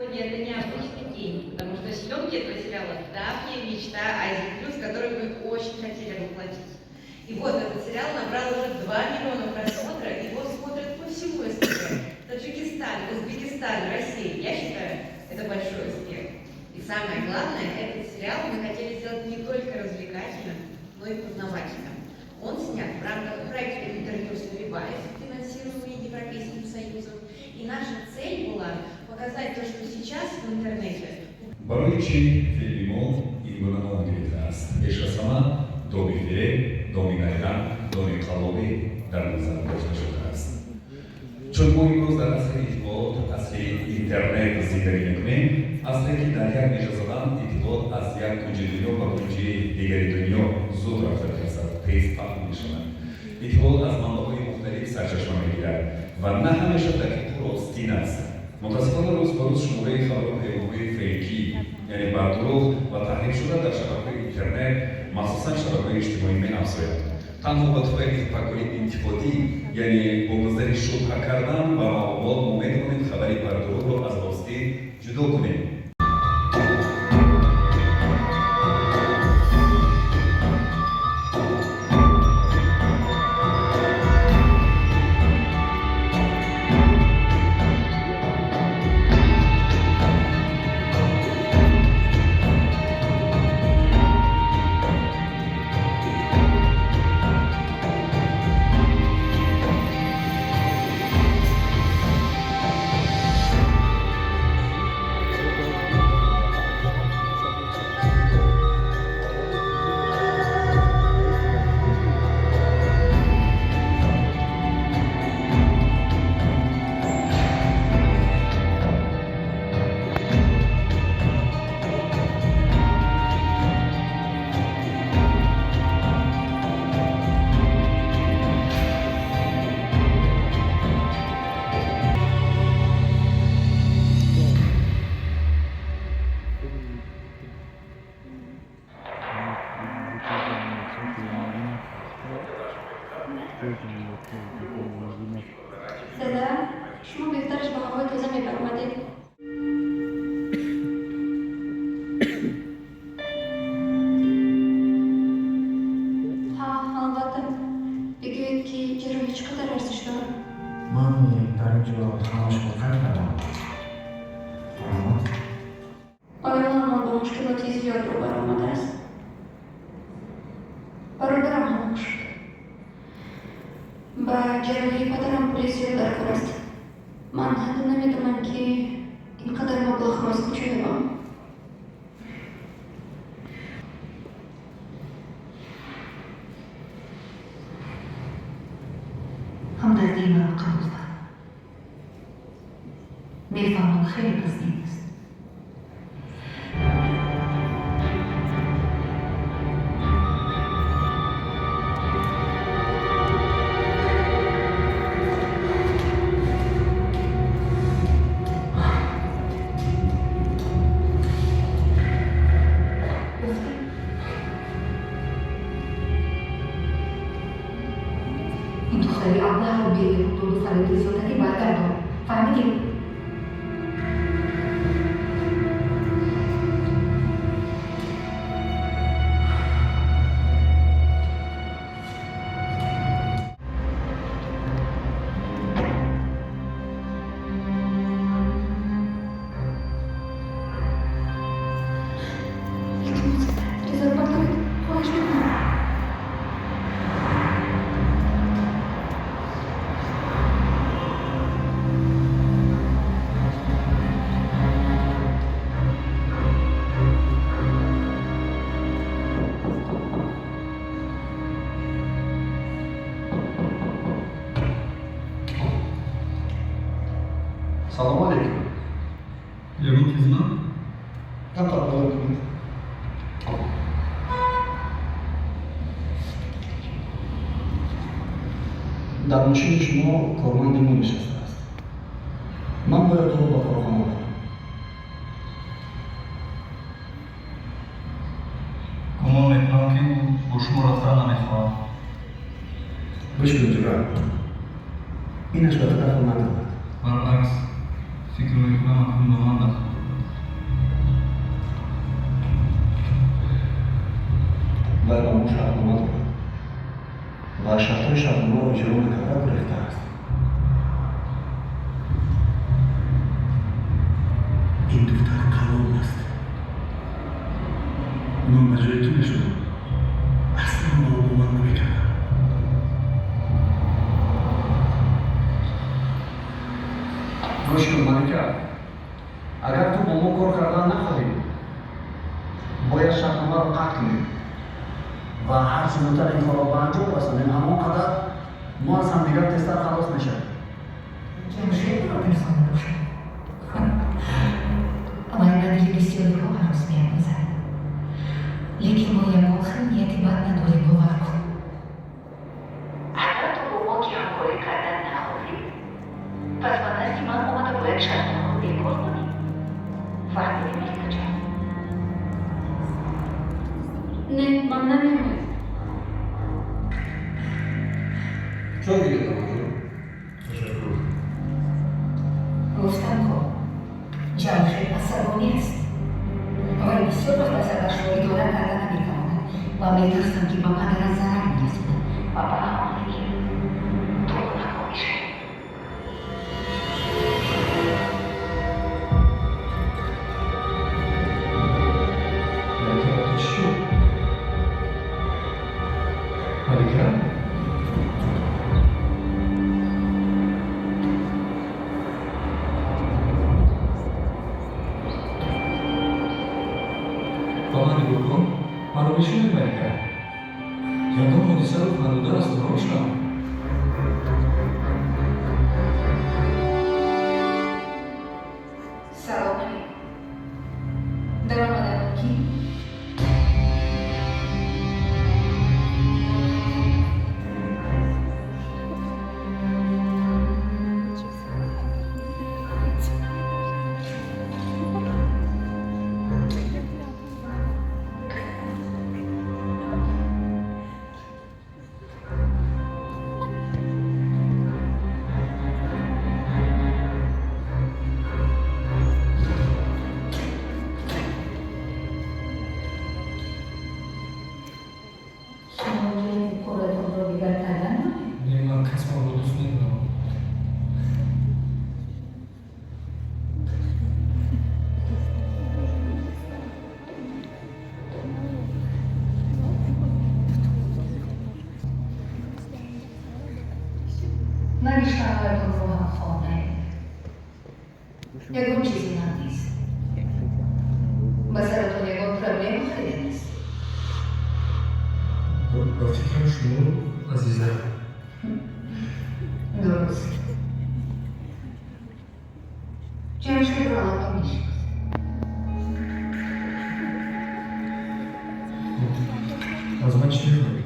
Сегодня это необычный день, потому что съемки этого сериала – давняя мечта Азии Плюс, которую мы очень хотели воплотить. И вот этот сериал набрал уже 2 миллиона просмотра, его смотрят по всему СНГ. Таджикистан, Узбекистан, Россия. Я считаю, это большой успех. И самое главное, этот сериал мы хотели сделать не только развлекательным, но и познавательным. Он снят в рамках проекта «Интерньюс Life», финансируемый Европейским Союзом. И наша цель была показать то, что сейчас в интернете Барои чӣ филми мо ин гуна ном гирифтааст? Пеш аз ҳама доми фиреб, доми найранг, доми қаллобӣ дар назар дошта шудааст, чун мо имрӯз дар асри иттилоот, асри интернет зиндагӣ мекунем, асре ки дар як нишо задан иттилоот аз як кунҷи дунё ба кунҷи дигари дунё зуд рафта мерасад, тез паҳн мешавад. Иттилоот аз манбаъҳои мухталиф сарчашма мегирад ва на ҳамеша дақиқу ростин аст. Мутаассифона, рӯз ба рӯз шумораи хабару паёмҳои фейкӣ, яъне бардурӯғ ва таҳрифшуда, дар шабакаҳои интернет, махсусан шабакаҳои иҷтимоӣ, меафзояд. Танҳо ба туфайли тафаккури интиқодӣ, яъне бо назари шубҳа кардан ба маълумот, мо метавонем хабари бардурӯғро аз ростӣ ҷудо кунем. Дада, шумо беҳтараш ба ҳавои тоза мебаромадед. Ҳа, албатта. Бигӯед, ки ҷарроҳӣ чӣ қадар арзиш дорад? Ман дар ин ҷо ҳамашро қайд кардам. Марҳамат. Оиламон бо мушкилоти зиёд рӯбарӯ омадааст. Бародарам ҳалок шуд. Ба ҷарроҳии падарам пули зиёд дар кор аст. Ман ҳатто намедонам, ки ин қадар маблағро аз куҷо ёбам. Ҳамдардии маро қабул фармо. Мефаҳмам, хеле вазнин аст. Ин духтари аблаҳро беэҳтиёту фариди зиёдатӣ баргардон, фаҳмидӣ? Илтимос, резаро бардоред, хоҳиш мекунам. Салому алейкум. Ягон хизмат? Камтар боло кунед. Дар мошини шумо корманди мо нишастааст. Ман бояд ӯро ба корхона барам. Гумон мекунам, ки ӯ бо шумо рафтан намехоҳад. Гӯш кун, ҷура, инаш ба ту дахл надорад. Баръакс, фикр мекунам, акнун ба ман дахл дорад. Шартҳои шартномаро иҷро накарда гурехтааст. Ин духтар қаллоб аст. Ман ба ҷои ту мешудам, аслан ба ӯ бовар намекардам. Гӯш кун, Малика, агар ту бо мо кор кардан нахоҳӣ, бояд шартномаро қатъ кунем ва ҳарчи зудтар ин корро ба анҷом расонем, ҳамон қадар мо аз ҳамдигар тезтар халос мешавем. Ҷамшедро тарсонда бошад. Вай ба дили бисёриҳо ҳарос меандозад. Лекин мо ягон хел нияти бад надорем, бовар кун. Агар ту бо мо ки ҳамкорӣ кардан нахоҳӣ, пас ба назди ман омада бояд шартномаро бекор кунӣ. Фаҳмидӣ, Маликаҷон? Не, ман намехоҳам. Чон гирифт, амаҷон? Ташаккур. Гуфтам ко, Ҷамшед асабонӣ аст. Вай бисёр вақт асабашро идора карда наметавонад ва метарсам, ки ба падарат зарар мерасонад ва ба ҳамоне ки ту гунаҳкор мешавӣ. Малика, ба ту чӣ шуд? Малика? Ба ман нигоҳ кун. Маро мешунавӣ, Малика? Ягон ҳодиса рух надодааст, ором шав. Салом алейкум. Даромадан мумкин? Шумо нияти коратонро дигар кардан надоред? Не, ман касбамро дӯст медорам. Навиштаҳоятонро ҳам хондаем. Ягон чизе нав нест. Ба саратон ягон проблема харида нест? Ба фикрам, шумо Азиза. Дуруст. Ҷамшедро аллакай мешиносед. Аз ман чӣ мехоҳед?